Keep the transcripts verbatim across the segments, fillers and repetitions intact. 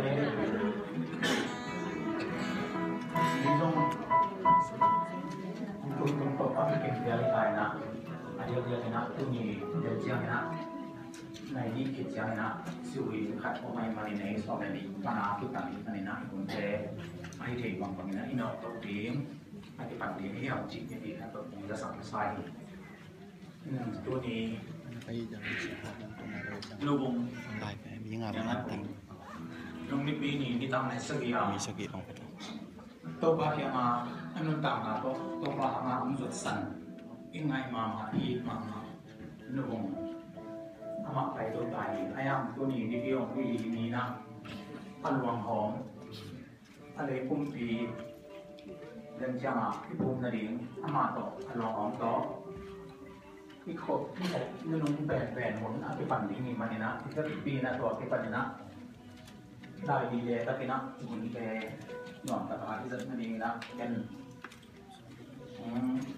Ni zong tung tung tawh a kikim pial i ta in ah, a diakdiak in ah tuni del ciang in ah nai nih khit ciang in ah si ui khat om ahih manin ei sawm le nih pan a kipan ahih manin ah i hunte a hi thei bangbang in ah i nawh to ding. A kipan ding hi hang cih ni ding a tawh kong za sak sa hi. Tuni lubung lungnipi ni, nitak nai sagih a Topa kiangah a nuntakna tawh Topa hangah hong zuatsan i ngaih mahmah, i it mahmah lubung amah pai to ta hi. A yang tuni nipi hong i ni na a luanghawm a lei pumpi den ciangah i phum nading amah tawh a luanghawm tawh i khop i khop nunung penpen hun a kipan ding i hih manin ah i vekpi in ah tua kipan in ah lai lile takin ah i hunte nuam takin ah i zat nading in ah ken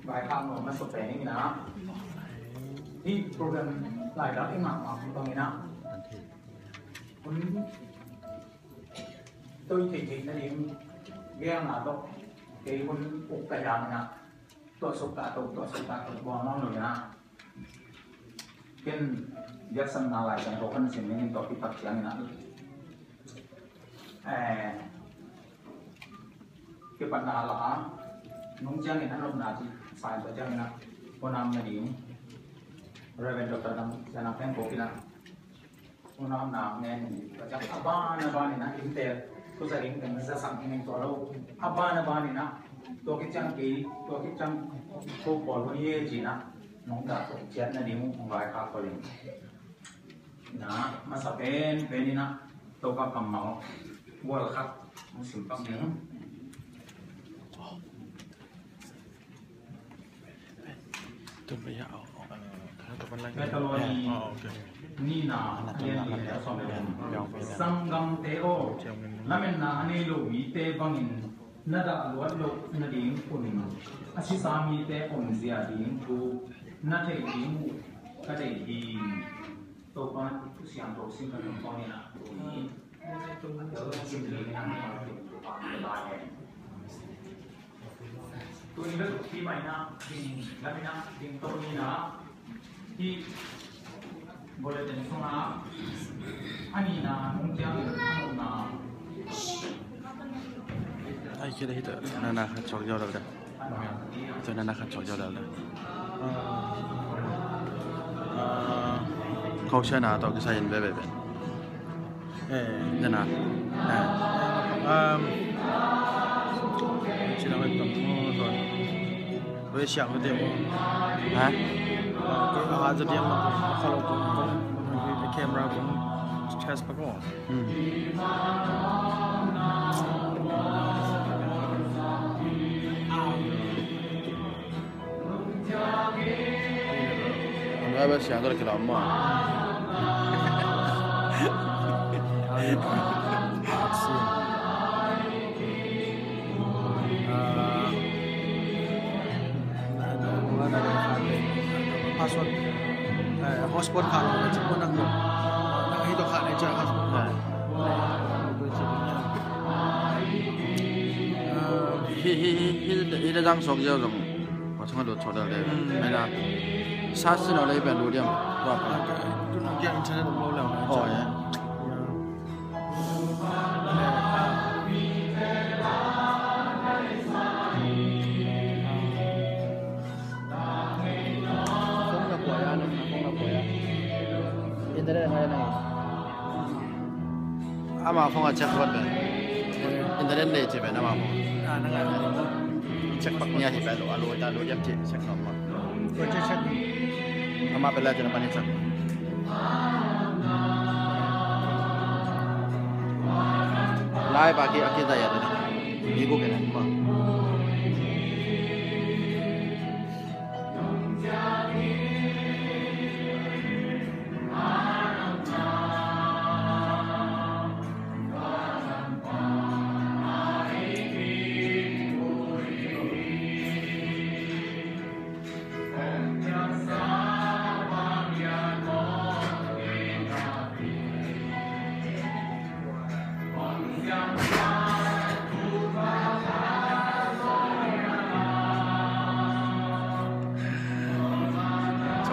vaikhak nuam masa pen in ah hih program lai dak i ngah ngah bang in ah hun toi thei thei nading gelna tawh kei hun uk ka hiam in ah tuah suk ta to, tuah suk ta to buang nuam lo in ah ken biaksanna Lai Siangtho kan sim ning in tawh kipat ciang in ah eh kipatna la a nung ciang in ah nopna ci sa in tawh ciang in ah hunam nading Reverend Doctor Dam Sianang Peng Kop in ah Unau nau ngen in, tua ciang a ban a ban in ah innte, tua ciang innte masa sang in tua lo. A ban a ban in ah, tua khit ciang kei, tua khit ciang ko pawl hun ye ci in ah, nong dah tua ciat nading hong vaikhak ko ling. Na, masa pen pen in ah, Topa kammal gual khat hong sim pak ning. Peter Loni nihna a lian li le a sawm le thum. Sanggamte aw, lametna a nei lo mite bangin na dah luat loh nading un a sisa mite omzia ding thu na theih ding uh ka deih hi. Topa thu siangtho sim ka tum pawn in ah tuni a tel sim ding in ah Topa ka ta hen. Tuni bek hi mah in ah ding lam in ah ding to ni in ah hih bulletin sungah a nihna nung ciang a nopna. Ai kida hita nana khat suak ziau lo da. Tua nana khat suak ziau lo da. Kau siana tawh kisai in veve ve. Eh, nana. Eh. Um, sila ko itong mo, ton. Ko siang ko temo. Ha? Ko aha to diam mo. Kalau ko, ko, camera ko, chest pa ko. Hmm. Ano ba siya ang kailangan mo? Password. Eh, hotspot kha lo, hotspot nang lo. Nang hito kha na hotspot kha. Hi, hi, hi, hi, hi, hi, dang sok yo zong. Wa chang lo cho da le. Ai na. Sa si no le ben lo diam. Wa pa. Tu nang kiang internet lo le. Oh, yeah. Phone na pua ya, na phone na pua ya. Internet hai na. Ama phone a check what be? Internet nei che be na ama phone. Ah, na ngai. Check pak nia hi be lo, alo ta lo yam che check no ma. Ko che check. Ama be la che na pani check. Lai ba ki aki da ya de na. Ni ko ke na ma.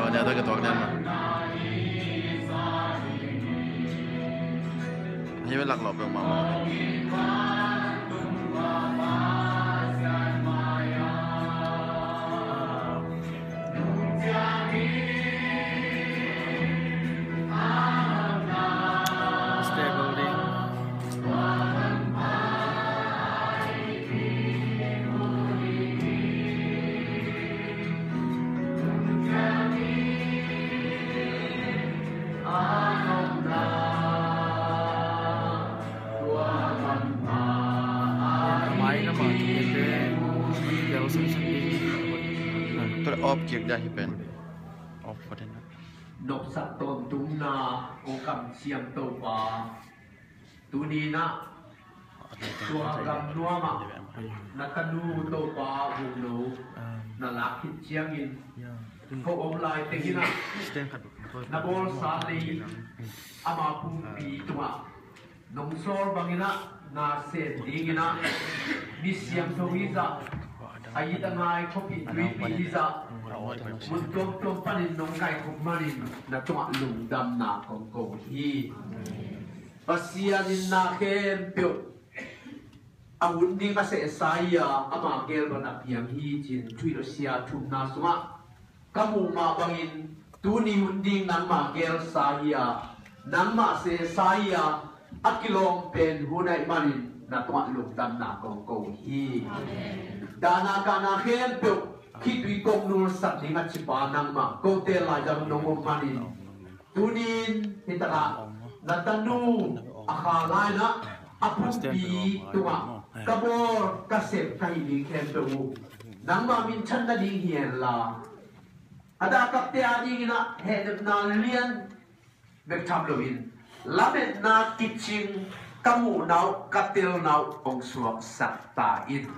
Tua nia tua ka tuak lian ma. Hei, lak lo peuhmah ma. Stable ding. Tua off kik dia hi pen. Off pa den. Nopsak tawntung na, ko kamciam Topa. Tuni-in ah tua gam nuam ah na tanu Topa Vungno na lak khit ciangin, ko om lai tengin ah na bawlsa lei ama pumpi tungah nong sawl bangin ah na sem dingin ah, mi siangtho hi zah, a it a ngai khuapih tuipi hi zah, mun tuamtuam panin nong kaikhop manin na tungah lungdamna kong ko hi. Pasian in na khempeuh a hun ding a sehsa hi a, ama gel bang a piang hi, ci-in Thuhilhsia thumna sungah ka muh mah bangin, tuni hun ding nangmah gelsa hi a, nangmah sehsa hi a, a kilawm pen hun ahih manin na tungah lungdamna kong ko hi. Dahna kahna khempeuh khitui kong nulsak ding a cipa nangmah kote laizang nong om manin, tuni-in hitakah na tanu a kha lai-in ah a pumpi tungah ka bawl ka sem ka hih ding khempeuh uh nangmah minthan nading hi henla, a dahkapte adingin ah hehnepna lian bek tham loin, lametna kicing ka muhna uh ka telna uh hong suaksak ta in.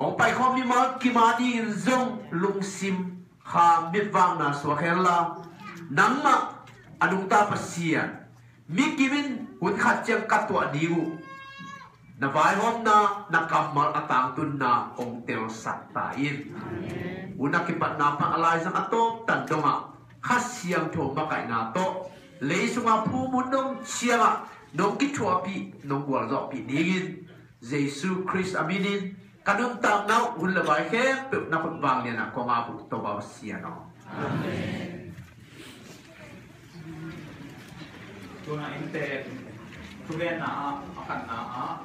Hong paikhawm mimal kim adingin zong lungsim kha mitvakna suak henla, nangmah a nungta Pasian, mi kim in hun khat ciang ka tuah ding uh na vaihawmna, na kammal a tangtunna hong telsak ta in. Hun a kipatna pan a laizang a tawptan dongah Kha Siangtho makaihna tawh lei sungah phu mun nong ciangah nong kithuahpih, nong gualzawhpih dingin Jesu Khrist a minin ka nuntakna uh hun le vai khempeuh na khut vanglianah kong ap uh, Topa Pasian aw. Amen. Tuna innte thugenna ah a khatna ah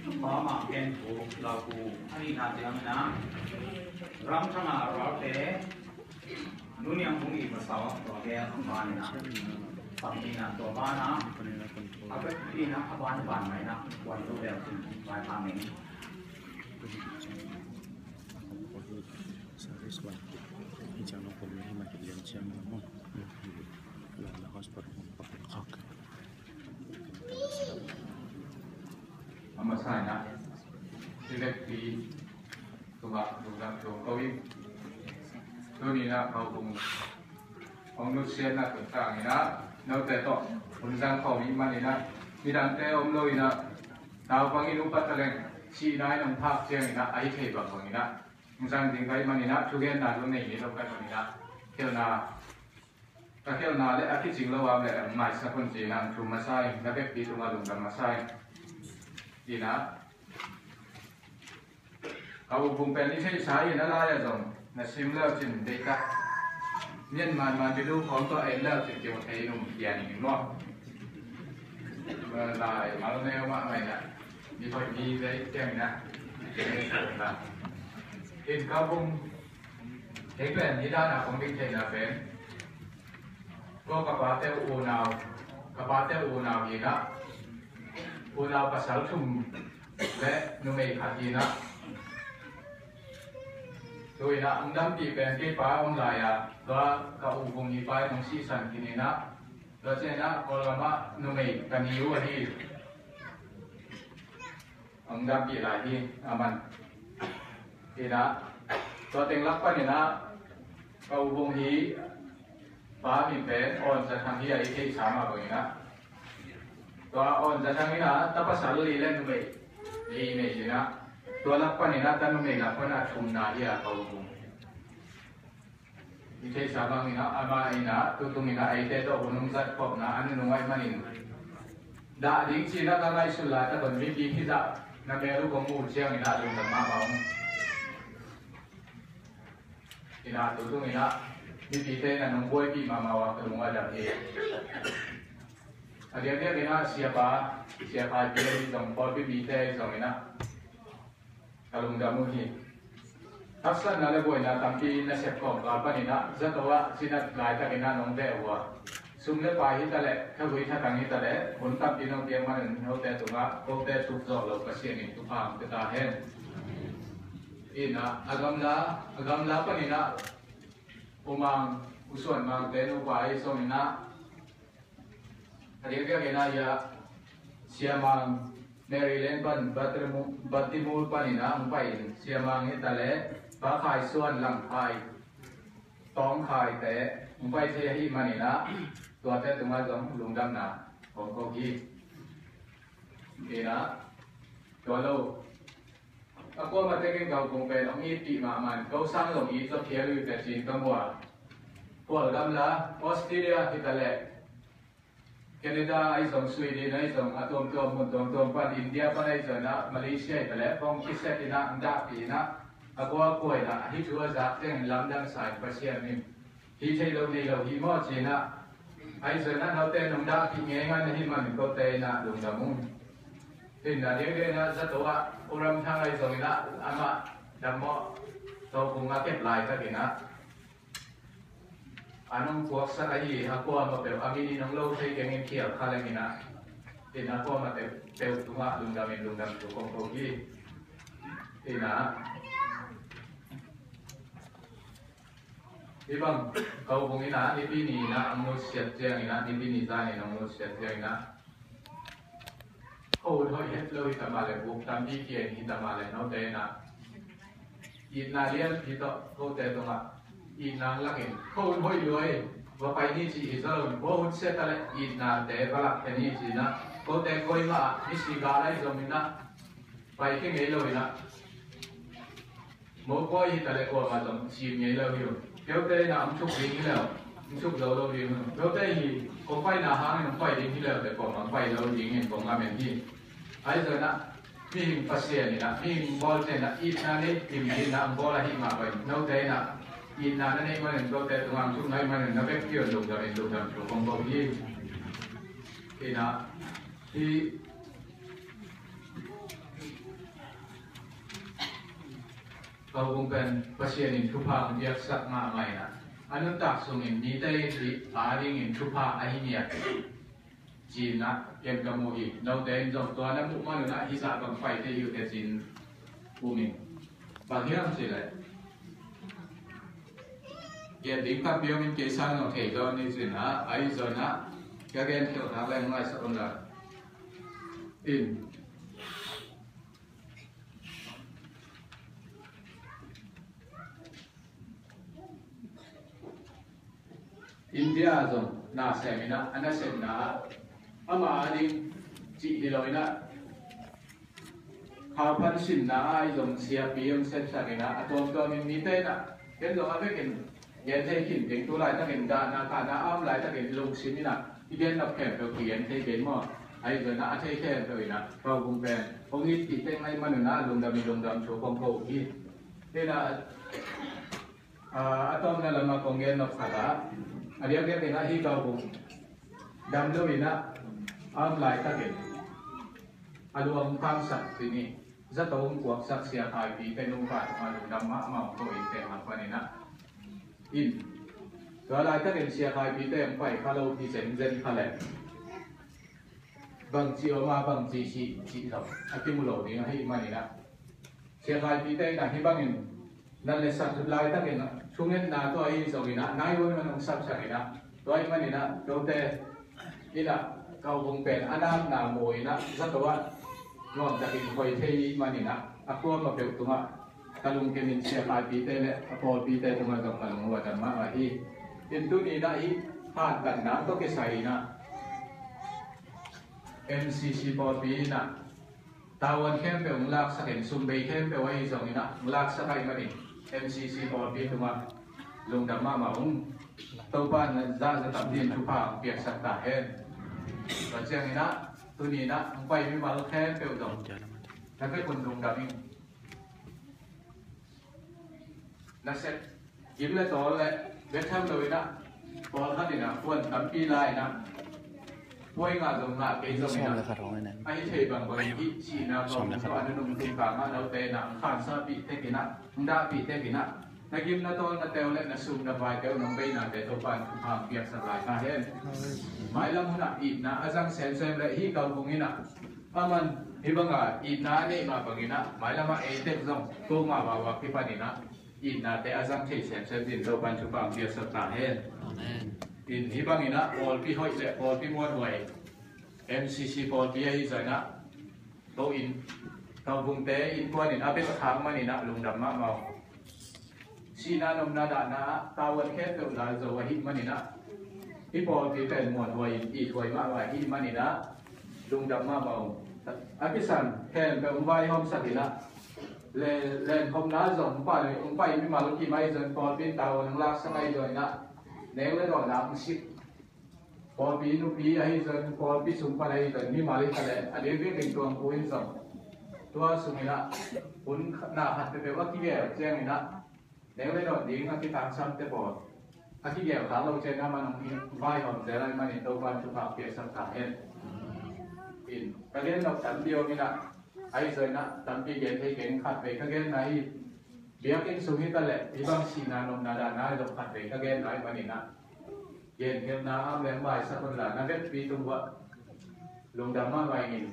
Pa Mang Khen Khup Laupu, a nihna ciangin ah Ramthang a ralte Nu Niang Bung i pasal tua gel a ban in ah, tam in ah tua ban ah, a bek in ah a ban ban mai in ah kuan tu bel cin vai pa meng. Service one. Hi ciang nong pom hi ma hi lian ciang nong mo. Lian na hotspot. Okay. A masa in ah i vekpi tungah lungdam thu ko in. Tuni-in ah Khaukung hong nutsiatna tungtang in ah note tawh hun zang khawm i hih manin ah midangte om lo in ah naupang in upat taleng sihna in hong phak ciangin ah a hi thei bangbang in ah hong zang ding ka hih manin ah thugenna lo nei ngei lo ka hih manin ah khelhna, ka khelhna le a kicing lo a om leh hong maisak un ci-in ah hong thum masa ing. Na vekpi tungah lungdam masa ing. Ina ka U Bung pen i theihsa in a lai-ah zong na sim leucin deihtak, nian manman bidu khawng tawh en leucin keu thei in um pian ing maw? Lai mal neu mahmah in ah mi hoih mi deih ciangin ah in ka U Bung hei pen hih dan a kong ding theihna pen, ko ka pate unau, ka pate unau hi in ah, unau pasal thum le numei khat hi in ah, tu in ah hong dampih pen kei pa om lai-a, tua ka U Bung hi pa in hong sihsan khin in ah, tua ciangin ah Kawlgam ah numei ka ni uh ahi. Hong dampih lai hi a man. Hi in ah, tua teng lak panin ah ka U Bung hi pa min pen Awn Za Thang hi a, i theihsa mah bangin ah. Tua Awn Za Thang in ah ta pasal li le numei li nei hi in ah, tua lak panin ah ta numei lak pan a thumna hi a ka U Bung. Theihsa bangin ah amah in ah tutung in ah eite tawh hun hong zat khopna a nunung ahih manin dah ding ci-in ah ka ngaihsut laitak un mipi khizah na mel uh kong muh ciangin ah lungdam mahmah ung. In ah tutung in ah mipite in ah nong buaipih mahmah uh a ka lung uh a dam hi. A diakdiak in ah siapa, siapa pi ahi zong, pawlpi mite ahi zongin ah ka lungdam uh hi. Haksatna le buaina tampi na sep khawm kal panin ah zato ah cinat laitakin ah nong veh uh a, sum le pai hi ta leh, khavui thatang hi ta leh, hun tampi nong piak manin note tungah kote thuk zawh lo Pasian in thupha hong pia ta hen. In ah a gamla, a gamla panin ah U Mang, U Suan Mangte nupa ahi zongin ah a diakdiak in ah hiah Sia Mang, Maryland pan Baltimore, Baltimore panin ah hong pai in, Sia Mang hi ta leh Pa Khai Suan, Lam Khai, Tawng Khaite hong pai thei ahih manin ah tuate tungah zong lungdamna kong ko hi. In ah tua lo, a kuamah tekin ka houbung pen hong itpih mahmah in, ko sang zong it zaw phial uh teh ci-in ka mu a, khual gamla Australia hi ta leh, Canada ahi zong, Sweden ahi zong, a tuamtuam mun tuamtuam pan, India pan ahi zong in ah, Malaysia hi ta leh, hong kiset in ah, hong dahpih in ah, a kuakua in ah hih thu a zak teng lamdang sa in Pasian in hih theih loh nei lo hi maw ci-in ah, ahi zong in ah note nong dahpih ngeingai na hih manin kote in ah lungdam ung. In ah diakdiak in ah zato ah U Ram Thang ahi zongin ah amah dam mawh, to kung a kep laitakin ah a nong puaksak ahi a kuamah peuh a min in hong lo thei keng in khial kha leng in ah, in a kuamah peuh, peuh tungah lungdam in lungdam thu kong ko hi. In ah hih bang ka houbung in ah Nipi ni in ah hong nusiat ciangin ah, Nipi ni zan in hong nusiat ciangin ah, ko hun hoih het lo hi ta mah leh, buk tampi kia in hi ta mah leh, note in ah itna lianpi tawh kote tungah itna hong lak in, ko hun hoih lua hi, va pai ni ci hi zaw lo in, ko hun sia ta leh itnate va lak pia ni ci-in ah, kote koimah ah misi gal ahi zongin ah pai kei ngei lo in ah, mopawi hi ta leh kuamah zong cim ngei lo hi uh. Kote in ah hong thuk ding hi lo, hong thuk zo lo ding hi uh. Kote hi kong paina hangin hong pai ding hi lo teh kuamah hong pai lo dingin kong ngamen hi. Ahi zong in ah mihing Pasian in ah, mihing bawlte in ah itna nei, tim in ah hong bawl ahih mah bangin, note in ah itna na neih manin, kote tungah hong thuk na hih manin na vekpi un lungdam in lungdam thu kong ko hi. In ah hih ka houbung pen Pasian in thupha hong piaksak mahmah in ah, a nuntak sungin mite adingin thupha ahi ngiat ci-in ah ken ka mu hi. Note in zong tua na muh man un ah hih zah bang pai thei hi uh teh ci-in um ing. Bang hiam cih leh gen ding tampi om in kei sang zong thei zaw ni ci-in ah, ahi zong in ah ka gen kheuh nak leng maisak un la. In India zong na sem in ah, a nasepna ah ama ading cih hi lo in ah, kha phan simna ah ahi zong siapi hong sepsak in ah, a tuamtuam in mite in ah, ken zong a vekin gen thei khin keng, tu laitakin dahna kahna a om laitakin lungsim in ah i gen nop khempeuh kigen thei kei maw? Ahi zong in ah a thei khempeuh in ah ka houbung pen hong itpih teng ahih man un ah lungdam in lungdam thu kong ko uh hi. Hi in ah, a, a tawpna lamah kong gen nop khat ah, a diakdiak in ah hih ka houbung dam lo in ah a om laitakin a luang khangsak ding hi. Zato hong puaksak Sia Khai Pite nupa tungah lungdam mahmah hong ko in, pen hang panin ah. In tua laitakin Sia Khai Pite hong pai kha lo hi zenzen kha leh, bangci om a, bangci si cih zong a kimu lo ding ahih manin ah, Sia Khai Pite in ah hih bangin na letsat laitakin ah, thungetna tawh ahi zongin ah, nai huai man hong sapsak in ah, tua ahih manin ah, kote in ah ka houbung pen a nakna mu in ah, zato ah nuamtakin hoi thei ahih manin ah, a kuamah peuh tungah ka lungkim in, Sia Khai Pite le a pawlpite tungah zong ka lungdam mahmah hi. In tuni in ah hih hattanna tawh kisai in ah M C C pawlpi in ah tavuan khempeuh hong laksak in, sumbei khempeuh ahi zongin ah hong laksak ahih manin M C C pawlpi tungah Lungdam mahmah ung. Topa na zahzah tam dingin thupha hong piaksak ta hen. Tua ciangin ah tuni in ah hong pai mimal khempeuh zong na vekun lungdam ing. Nasep gim le tawl le bek tham lo in ah, pawlkhat in ah khuan tampi la in ah, puai ngah zong ngah kei zong in ah, a hi thei bangbang in hih sihna kong tawh a nunung tung ka ngah lote in ah hong khansapih tek in ah, hong dahpih tek in ah, na gim na tawl na teu le na sum na vai teu nong beinate Topa in thupha hong piaksak lai ta hen. Mailam hun ah itna a zang semsem le hih kalkung in ah, a man hih banga itna a neih mah bangin ah mailam ah ei tek zong tua mah vava kipan in ah itnate a zang thei semsem dingin Topa in thupha hong piaksak ta hen. Amen. In hih bangin ah pawlpi hoih le pawlpi muanhuai, M C C pawlpi ahi zongin ah, ko in, ko vungte innkuan in a bel khak manin ah lungdam mahmah uh. Sihna nopna dahna ah tavuan khempeuh la zo ahih manin ah, hih pawlpi pen muanhuai in ithuai mahmah ahih manin ah lungdam mahmah uh. A kisan khempeuh hong vaihawmsak in ah, le lenkhopna zong hong pai, hong pai mimal kim ahi zong pawlpi in tavuan hong laksak ahi zongin ah, nek le dawhna hong sik, pawlpi nupi ahi zong pawlpi sung pan ahi zong mimal hi ta leh a ding ding tuangpu in zong tua sungin ah hun na khat peuhpeuh a kigel ciangin ah, nek le dawn ding a kitangsamte pawl a kigel khak lo ciangin ah, man hong vaihawm zel ahih manin Topa in thupha piaksak ta hen. In ka gen nop tampi om in ah, ahi zongin ah tampi gen thei keng, khat vei ka genna hi. Biakinn sung hi ta leh hih bang sihna nopna dahna hi zong khat vei ka genna ahih manin ah, genkhialhna am leng maisak un la, na vekpi tung uah lungdam mahmah ing.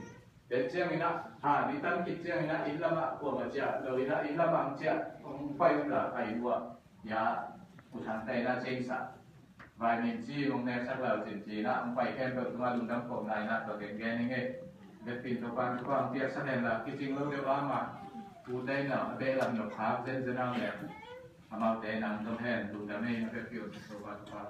Tua ciangin ah, ha, nitan khit ciangin ah inn lamah kuamah ciah lo in ah, inn lamah hong ciah hong pai un la, ka inn uah. Ya, U Thangte in ah cingsah vaimin ci hong neksak lo cin ci in ah, hong pai khempeuh tungah lungdam kohna in ah tua gen gen ing ei. Vekpi in Topa in thupha hong piaksak hen la, kicing lo deuh a, amah pute in ah a beh lam nop khak zenzen a om leh, amaute in ah hong dom hen. Lungdam ei, na vekpi un Topa thupha.